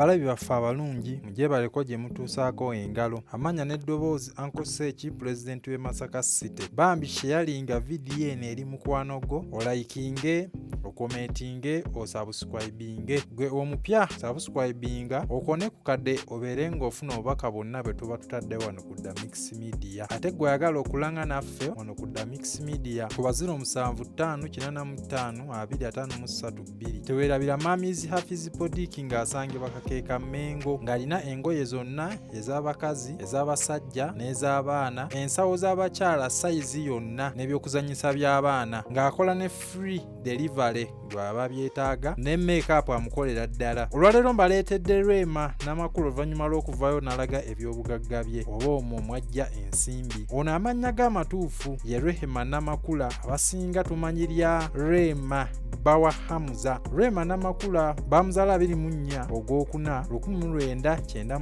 Abalabi baffe abalungi, mugyebaleko gye mutuusaako engalo. Amannya n'eddoboozi, Uncle Seki, pulezidenti w'e Masaka City. Bambi sharinga vidiyo eno eri mukwano gwo, olikinge, ocommentinge, osubscribinge. Gwe omupya, subscribinga, okone ku kadde obeere ng'ofuna obubaka bwonna bwe tuba tutadde wano ku Damix Media. Ate gwe ayagala okulanga naffe wano ku Damix Media, ku ba 075 85 253 2. Teweerabira Mamizi Hafiz Podiki ng'asangibwa Kakeeka Mengo, ng'alina engoye zonna ez'abakazi, ez'abasajja n'ez'abaana, ensawo z'abakyala sayizi yonna n'ebyokuzannyisa by'abaana, ng'akola ne free delivery gw'aba byetaaga, ne makeup amukolera ddala. Olwaleero mbaleetedde Rema Namakula oluvannyuma lw'okuvaayo n'alaga ebyobugagga bye oba omwo mwajja ensimbi. Ono amannya ge amatuufu ye Rehema Namakula, abasinga tumanyi lya Rema Bawa Hamza. Rema Namakula bamuzaala 24 Ogwokuna 1991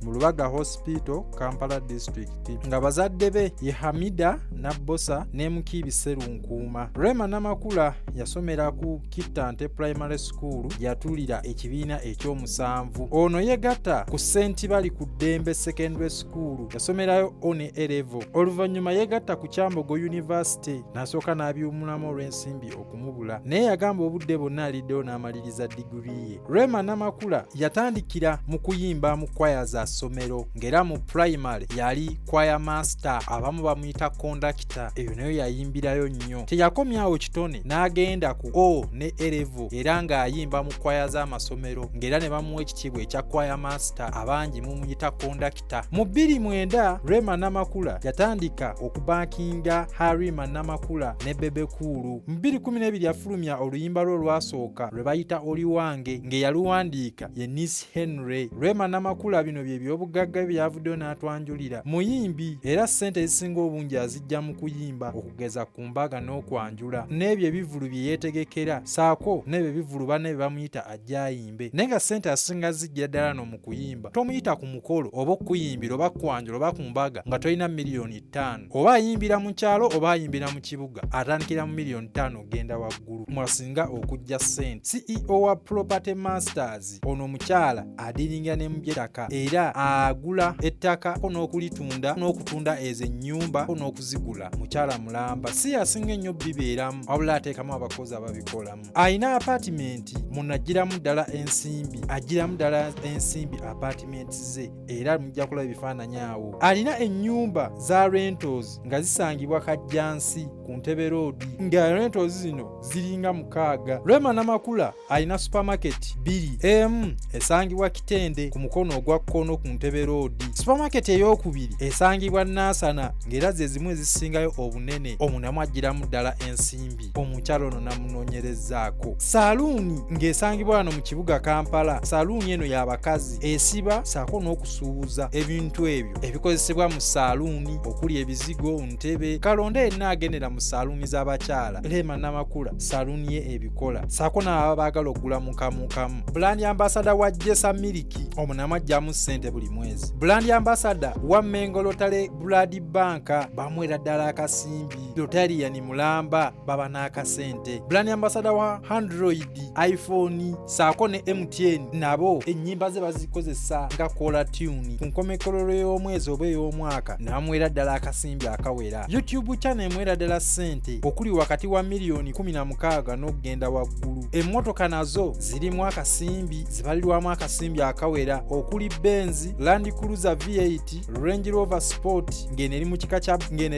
mu Lubaga Hospital, Kampala District, nga bazadde be ye Hamida Nabbosa ne Mukiibi Serunkuuma. Rema Namakula yasomera ku Kittante Primary School, yatulira ekibiina ekyomusanvu. Ono yegatta ku Sentibali ku Ddembe Secondary School, yasomerayo O ne A level. Oluvannyuma yegatta ku Kyambogo University, n'asooka n'abyumulamu olw'ensimbi okumubula, naye yagamba obudde bwonna aliddewo n'amaliriza diguri ye. Rema Namakula yatandikira mu kuyimba mu kwaya za ssomero, ng'era mu primary yali choir master, abamu bamuyita conductor, eyo nayo yayimbirayo nnyo. Teyakomyawo kitone, n'agenda ku O ne A level, era ng'ayimba mu kwaya z'amasomero, ng'era ne bamuwa ekitiibwa ekya choir master, abangi mumuyita conductor. Mu 2009 Rema Namakula yatandika okubackinga Harima Namakula ne Bebe Cool. Mu 2012 yafulumya oluyimba lwe olwasooka lwe bayita Oli Wange, ng'eyaluwandiika ye Nis Henry. Rema Namakula bino bye byobugagga bye byavuddeyo n'atwanjulira. Muyimbi, era ssente ezisinga obungi azijja mu kuyimba, okugeza ku mbaga n'okwanjula n'ebyo ebivvulu bye yeetegekera, saako n'ebyo ebivvulu banne bye bamuyita ajja ayimbe, naye nga ssente asinga zijja ddala no mu kuyimba. Tomuyita ku mukolo oba okukuyimbira oba kwanjula oba ku mbaga nga tolina miliyoni 5. Oba ayimbira mu kyalo oba ayimbira mu kibuga, atandikira mu miliyoni 5 okugenda waggulu, mwasinga okujja ssente. CEO wa Property Masters. Ono omukyala adealinga ne mu by'ettaka, era agula ettaka n'okulitunda n'okutunda ezo ennyumba n'okuzigula. Mukyala mulamba, si yasinga ennyo bibeeramu, wabula ateekamu abakozi ababikolamu. Ayina apartment munagiramu ddala ensimbi, agiramu ddala ensimbi apartment ze, era mujja kulaba ebifaananyi awo. Alina ennyumba za rentals nga zisangibwa Kajjansi ku Ntebe Road, nga rentals zino ziringa 6. Rema Namakula alina supermarket bbiri, emu esangibwa Kitende ku mukono ogwa kkono ku Ntebe Road, supermarket eyokubiri esangibwa Nansana, ng'era ze zimu ezisingayo obunene. Omunamu agiramu ddala ensimbi. Omukyalo ono namunoonyerezaako saaluuni ng'esangibwa wano mu kibuga Kampala. Saaluuni eno y'abakazi, esiba saako n'okusuubuza ebintu ebyo ebikozesebwa mu saaluuni okuli ebizigo, ntebe, kalonda yenna agendera mu saaluuni z'abakyala. Rema Namakula saaluuni ye ebikola, saako n'aba baagala okugula mukamukamu. Brand ambassador wa Jesa Milk, omunamu ajjamu ssente buli mwezi. Brand ambassador wa Mengo Rotary Blood Bank, bamuwera ddala akasimbi, Rotarian mulamba baba n'akasente. Brand ambassador wa Android, iPhone saako ne MTN, nabo ennyimba ze bazikozesa nga caller tune ku nkomekolero y'omwezi oba ey'omwaka, n'amuwera ddala akasimbi akawera. YouTube channel emuwera ddala ssente okuli wakati wa miliyoni 16 n'okugenda waggulu. Emmotoka nazo zirimu akasimbi, zibalirwamu akasimbi akawera, okuli Benz Land Cruiser V8, Range Rover Sport, ng'eno eri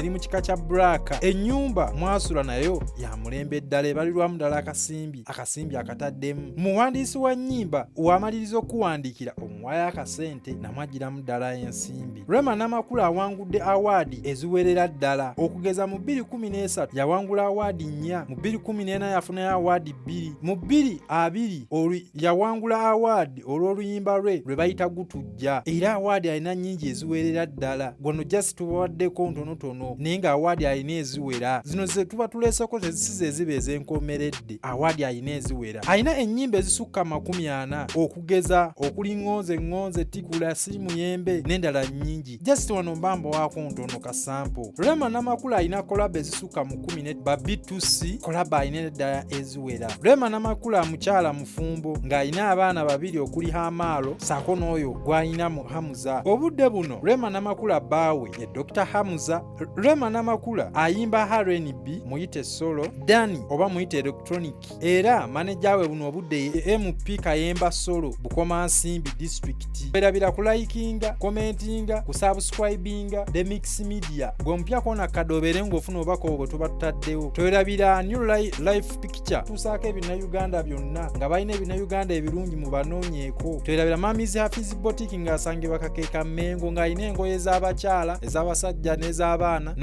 mu kika kya black. Ennyumba mwasula nayo ya mulembe ddala, ebalirwamu ddala akasimbi, akasimbi akataddemu. Muwandiisi wa nnyimba wamaliriza okuwandiikira omuwayo akasente, namwagiramu ddala ensimbi. Rema Namakula awangudde award eziwerera ddala, okugeza mu 2013 yawangula award 4, mu 2014 yafunayo award 2, mu 2020 yawangula award olw'oluyimba lwe lwe bayita Gutujja. Era award alina nnyingi eziwerera ddala, gwano just tubawaddeko ntonotono, naye nga award alina eziwera. Zino ze tuba tuleeseko tezisize eziba ez'enkomeredde. Award alina eziwera. Alina ennyimba ezisukka 40, okugeza okuli Ŋŋonze Ŋŋonze, Tikula, Si Muyembe n'endala nnyingi. Just wano mbamba waako ntono ka sample. Rema Namakula alina collabo ezisukka mu 10 ne ba B2C, collabo alina eddala eziwera. Rema Namakula mukyala mufumbo ng'alina abaana babiri. okuli Hamaalo ssaako n'oyo gw'alina mu Hamuza. Obudde buno Rema Namakula bbaawe ye Dr Hamuza. Rema Namakula ayimba R&B, muyite solo, Danny oba muyite electronic, era maneja we buno obudde ye MP Kayemba Solo, Bukomansimbi disitulikiti. Werabira kulayikinga, komentinga, kusubscribinga The Mix Media. Gwe omupya kona kadde obeere ng'ofuna obubaka obwo bwe tuba tutaddewo. Twerabira New Life Picture, tusaako ebinnauganda byonna nga balina ebinnauganda ebirungi mu banoonyeeko. Twerabira Mami's Hafiz Boutique ng'asangibwa Kakeeka Mmengo, ng'alina engoye z'abakyala, ez'abasajja n'ez'abaana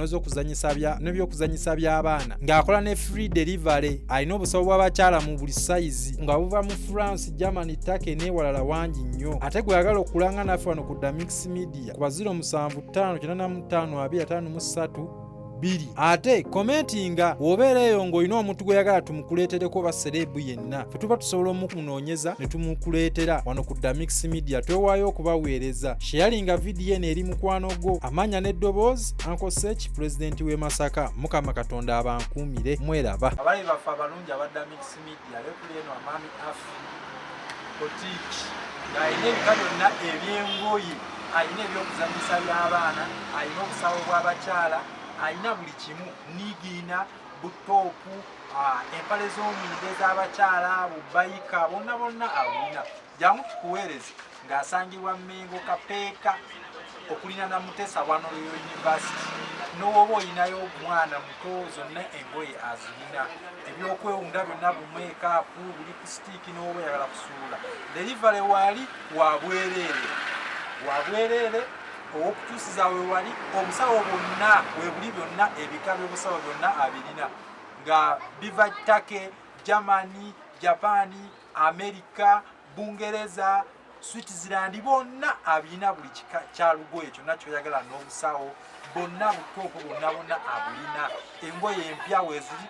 n'ebyokuzanyisa by'abaana, ng'akola ne free delivery. Alina obusawo bw'abakyala mu buli sayizi nga buva mu France, Germany, Turkey n'ewalala wangi nnyo. Ate gwe yagala okulanga naffe wano ku Damix Media kuba 0758 85 2. Ate komentinga w'obeera eyo ng'olina omuntu gweyagala tumukuleetereko oba celeb yenna, fe tuba tusobola omukunoonyeza ne tumukuleetera wano ku Damix Media. Twewaayo okubaweereza. Sharinga vidiyo eno eri mukwano gwo. Amanya n'eddoboozi, Uncle Sech, pulezidenti w'e Masaka. Mukama Katonda abankuumire. Mweraba abalabi baffe abalungi aba Damix Media. Lekuli eno Amaami Afi Boutique ng'alina ebika byonna eby'engoye, alina ebyokuzanyisa by'abaana, alina obusawo bw'abakyala, alina buli kimu, nigiina, butoopu, empale z'omunda ez'abakyala, bubayika bonna bonna abulina. Jangu tukuweereze. Ng'asangibwa Mengo Kapeeka okulina Mutesa One Royal University. N'owoba olinayo omwana muto, zonna engoye azirina, ebyokwewunda byonna, bumakeup buli ku stick. N'owoba oyagala kusuula, delivery waali wa bwereere, wa bwereere. Owokukyusiza we wali, obusawo bwonna webuli, byonna ebika by'obusawo byonna abirina nga biva Turkey, Germany, Japan, America, Bungereza, Switzerland, bonna abirina. Buli kika kya lugoye kyonna kyoyagala, n'obusawo bonna, butooko bwonna bwonna abulina. Engoye empya weeziri,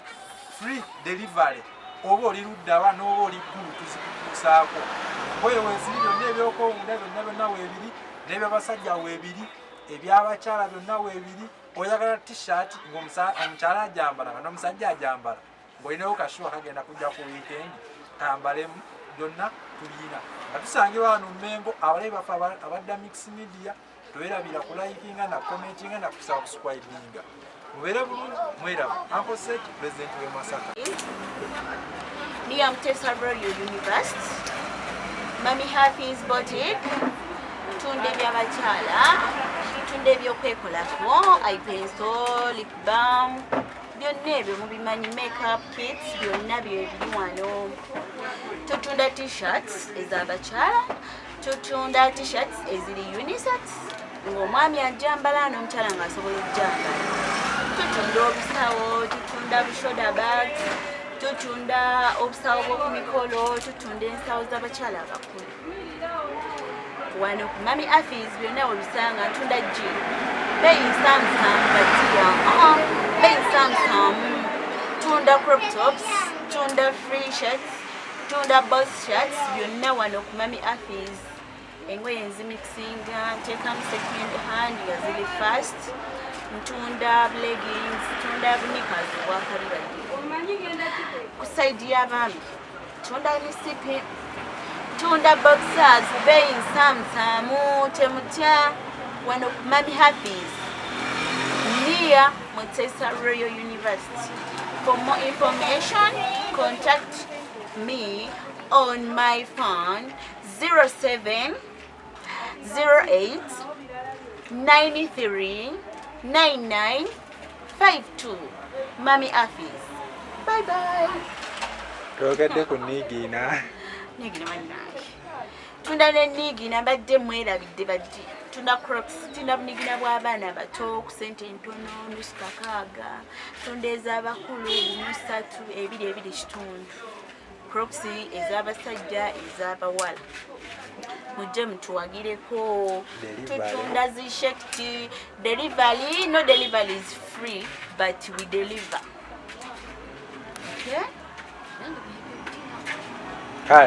free delivery. Oba oli luddawa n'oba oli ggulu, tuzikutuusaako. Engoye weeziri byonna, ebyokwewunda byonna byonna weebiri, n'ebyabasajja weebiri, ebyabakyala byonna weebiri. Oyagala T-shirt ng'omukyala ajambala nga n'omusajja ajambala, ng'olinawo kashuwa kagenda kujja ku weekend kambalemu, byonna tulina nga tusangibwa wano Mmengo. Abalabi baffe abadda Mix Media, towerabira kulayikinga na commentinga na kusubscribinga. Mubeere bulungi, mweraba. Uncle Sek, president w'e Masaka. Near Mutesa Royal University, Mami Hafiz Boutique, tunda ebyabakyala, tunda ebyokwekolako, eye pencil, lip balm, byonna ebyo mubimanyi, makeup kits, byonna byebiri wano. Tutunda T-shirts ez'abakyala, tutunda T-shirts eziri unisex, ng'omwami ajambala n'omukyala ng'asobola okujambala. Tutunda obusawo, tutunda bushoulder bags, tutunda obusawo bw'oku mikolo, tutunda ensawo z'abakyala abakulu. Wano ku Mami Afis byonna webisanga. Ntunda jean, beyi nsamusamu batiya, beyi nsamusamu. Tunda crop tops, tunda free shirts, tunda boss shirts, byonna wano ku Mami Afis. Engoye nzimixinga, nteekamu second hand nga ziri fast. Ntunda leggings, ntunda knickers obwakabibadde. Ku side y'abaami tunda misipi, tunda boxers, beyi nsamusaamu. Temutya, wano ku Mami Hafiz near Mutesa Royal University. For more information, contact me on my phone 07 08 93 99 52. Mami Afis, bye bye. Twogedde ku niigiina. Niigina bannange, tunda ne niigina, mbadde mwerabidde baddi. Tunda crocs, tunda bunigina bw'abaana bato ku sente entono, nusu kakaaga. Tunda ez'abakulu bumu ssatu, ebiri, ebiri kitundu. Crocs ez'abasajja, ez'abawala, mujje mutuwagireko. Delivery. Tutunda zishekti. Delivery, no delivery is free, but we deliver, okay?